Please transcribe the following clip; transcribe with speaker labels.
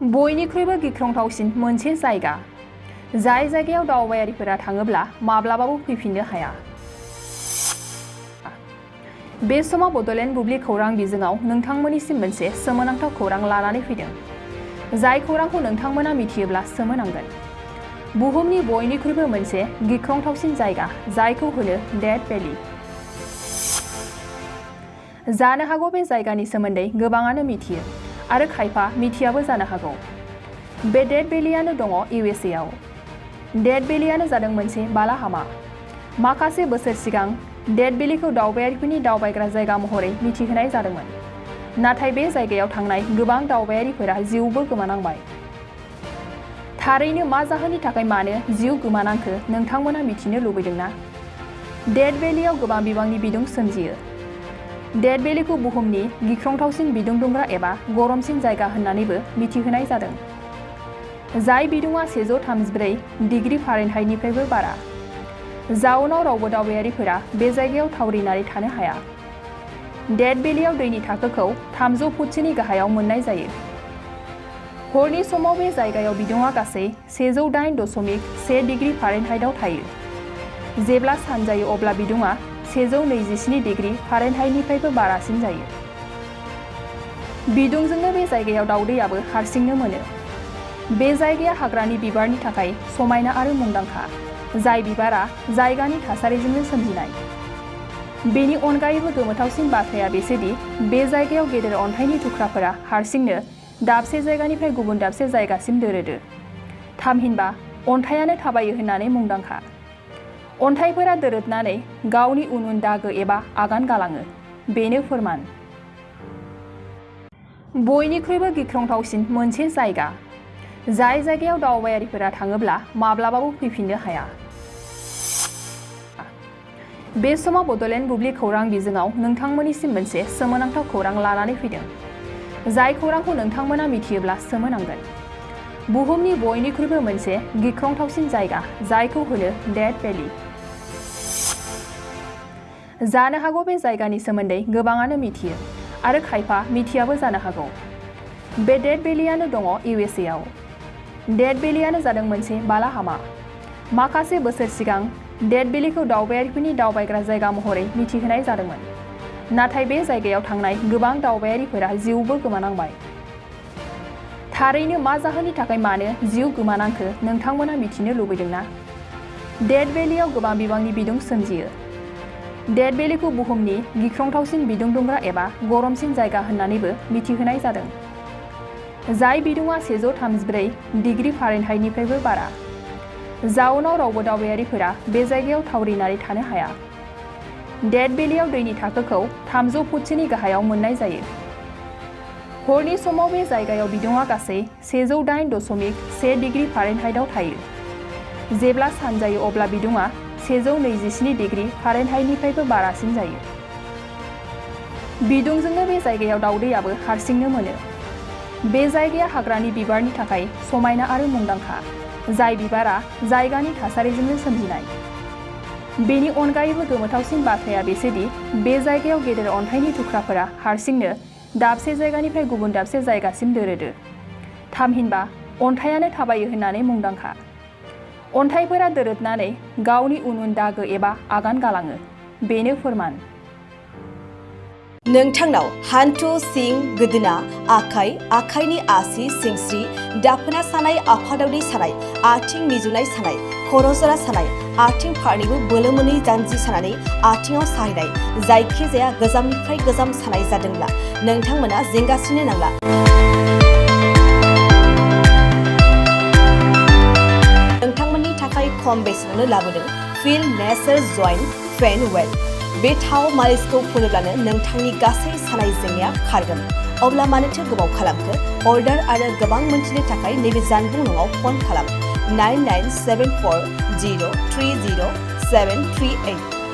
Speaker 1: बयनिख्रुइबो गिख्रंथावसिन मोनसे जायगा जाय जायगायाव दावबायारिफोरा थाङोब्ला माब्लाबाबो फैफिननो हाया। बे समाव बड'लेण्ड बुब्लि खौरां बिजोङाव नोंथांमोननिसिम मोनसे सोमोनांथाव खौरां लानानै फैदों, जाय खौरांखौ नोंथांमोना मिथियोब्ला सोमोनांगोन। बुहुमनि बयनिख्रुइबो मोनसे गिख्रंथावसिन जायगा जायखौ होनो डेथ भेलि। जानो हागौ बे जायगानि सोमोन्दै गोबाङानो मिथियो आरो खायफा मिथियाबो जानो हागौ। बे डेथ भेलियानो दङ USA आव। डेथ भेलियानो जादों मोनसे बालाहामा। माखासे बोसोर सिगां डेथ भेलिखौ दावबायारिफोरनि दावबायग्रा जायगा महरै मिथिहोनाय जादोंमोन, नाथाय बे जायगायाव थांनाय गोबां दावबायारिफोरा जिउबो गोमानांबाय। थारैनो मा जाहोननि थाखाय मानो जिउ गोमानांखो नोंथांमोना मिथिनो लुबैदोंना? डेथ भेलियाव गोबां बिबांनि बिदुं सोमजियो। डेथ भेलिखौ बुहुमनि गिख्रंथावसिन बिदुं दुंग्रा एबा गरमसिन जायगा होननानैबो मिथिहोनाय जादों, जाय बिदुङा 134 डिग्री फारेनहाइटनिफ्रायबो बारा। जाउनाव रावबो दावबायारिफोरा बे जायगायाव थावरिनानै थानो हाया। डेथ भेलियाव दैनि थाखोखौ 300 फुटसोनि गाहायाव मोननाय जायो। हरनि समाव बे जायगायाव बिदुङा गासै 108.1 डिग्री फारेनहाइटआव थायो। जेब्ला सान जायो अब्ला बिदुङा 127 डिग्री फारेनहाइटनिफ्रायबो बारासिन जायो। बिदुंजोंनो बे जायगायाव दावदैयाबो हारसिंनो मोनो। बे जायगाया हाग्रानि बिबारनि थाखाय समायना आरो मुंदांखा, जाय बिबारा जायगानि थासारिजोंनो सोमजिनाय। बेनि अनगायैबो गोमोथावसिन बाथ्राया बेसोदि बे जायगायाव गेदेर अन्थाइनि थुख्राफोरा हारसिंनो दाबसे जायगानिफ्राय गुबुन दाबसे जायगासिम दोरोदो। थामहिनबा अन्थाइयानो थाबायो होननानै मुंदांखा। अन्थाइफोरा दोरोदनानै गावनि उन उन दागो एबा आगान गालाङो, बेनो फोरमान। बयनिख्रुइबो गिख्रंथावसिन मोनसे जायगा जाय जायगायाव दावबायारिफोरा थाङोब्ला माब्लाबाबो फैफिननो हाया। बे समाव बड'लेण्ड बुब्लि खौरां बिजोङाव नोंथांमोननिसिम मोनसे सोमोनांथाव खौरां लानानै फैदों, जाय खौरांखौ नोंथांमोना मिथियोब्ला सोमोनांगोन। बुहुमनि बयनिख्रुइबो मोनसे गिख्रंथावसिन जायगा जायखौ होनो डेथ भेलि। जानो हागौ बे जायगानि सोमोन्दै गोबाङानो मिथियो आरो खायफा मिथियाबो जानो हागौ। बे डेथ भेलियानो दङ USA आव। डेथ भेलियानो जादों मोनसे बालाहामा। माखासे बोसोर सिगां डेथ भेलिखौ दावबायारिफोरनि दावबायग्रा जायगा महरै मिथिहोनाय जादोंमोन, नाथाय बे जायगायाव थांनाय गोबां दावबायारिफोरा जिउबो गोमानांबाय। थारैनो मा जाहोननि थाखाय मानो जिउ गोमानांखो नोंथांमोना मिथिनो लुबैदोंना? डेथ भेलियाव गोबां बिबांनि बिदुं सोमजियो। डेथ भेलिखौ बुहुमनि गिख्रंथावसिन बिदुं दुंग्रा एबा गरमसिन जायगा होननानैबो मिथिहोनाय जादों, जाय बिदुङा 134 डिग्री फारेनहाइटनिफ्रायबो बारा। जाउनाव रावबो दावबायारिफोरा बे जायगायाव थावरिनानै थानो हाया। डेथ भेलियाव दैनि थाखोखौ 300 फुटसोनि गाहायाव मोननाय जायो। हरनि समाव बे जायगायाव बिदुङा गासै 108.1 डिग्री फारेनहाइटआव थायो। जेब्ला सान जायो अब्ला बिदुङा 127 डिग्री फारेनहाइटनिफ्रायबो बारासिन जायो। बिदुंजोंनो बे जायगायाव दावदैयाबो हारसिंनो मोनो। बे जायगाया हाग्रानि बिबारनि थाखाय समायना आरो मुंदांखा, जाय बिबारा जायगानि थासारिजोंनो सोमजिनाय। बेनि अनगायैबो गोमोथावसिन बाथ्राया बेसोदि बे जायगायाव गेदेर अन्थाइनि थुख्राफोरा हारसिंनो दाबसे जायगानिफ्राय गुबुन दाबसे जायगासिम दोरोदो। थामहिनबा अन्थाइयानो थाबायो होननानै मुंदांखा। अन्थाइफोरा दोरोदनानै गावनि उन उन दागो एबा आगान गालाङो, बेनो फोरमान।
Speaker 2: नोंथांनाव हान्थु, सिं, गोदोना, आखाइ, आखाइनि आसि, सिंस्रि, दाफोना सानाय, आफादावनि सानाय, आथिं मिजुनाय सानाय, खर' जरा सानाय, आथिं फारनैबो बोलो मोनै जानजि सानानै आथिङाव साहैनाय, जायखिजाया गोजामनिफ्राय गोजाम सानाय जादोंब्ला नोंथांमोना जिंगासिनो नांला। नोंथांमोननि थाखाय खम बेसेनावनो लाबोदों फिल नेचार जइन्ट पेन वेल। बे थाव मालिसखौ फुनोब्लानो नोंथांनि गासै सानाय जेंनाया खारगोन। अब्ला मानोथो गोबाव खालामखो? अर्डार आरो गोबां मोनथिनो थाखाय नैबे जानबुं नङाव फन खालाम 9974030738।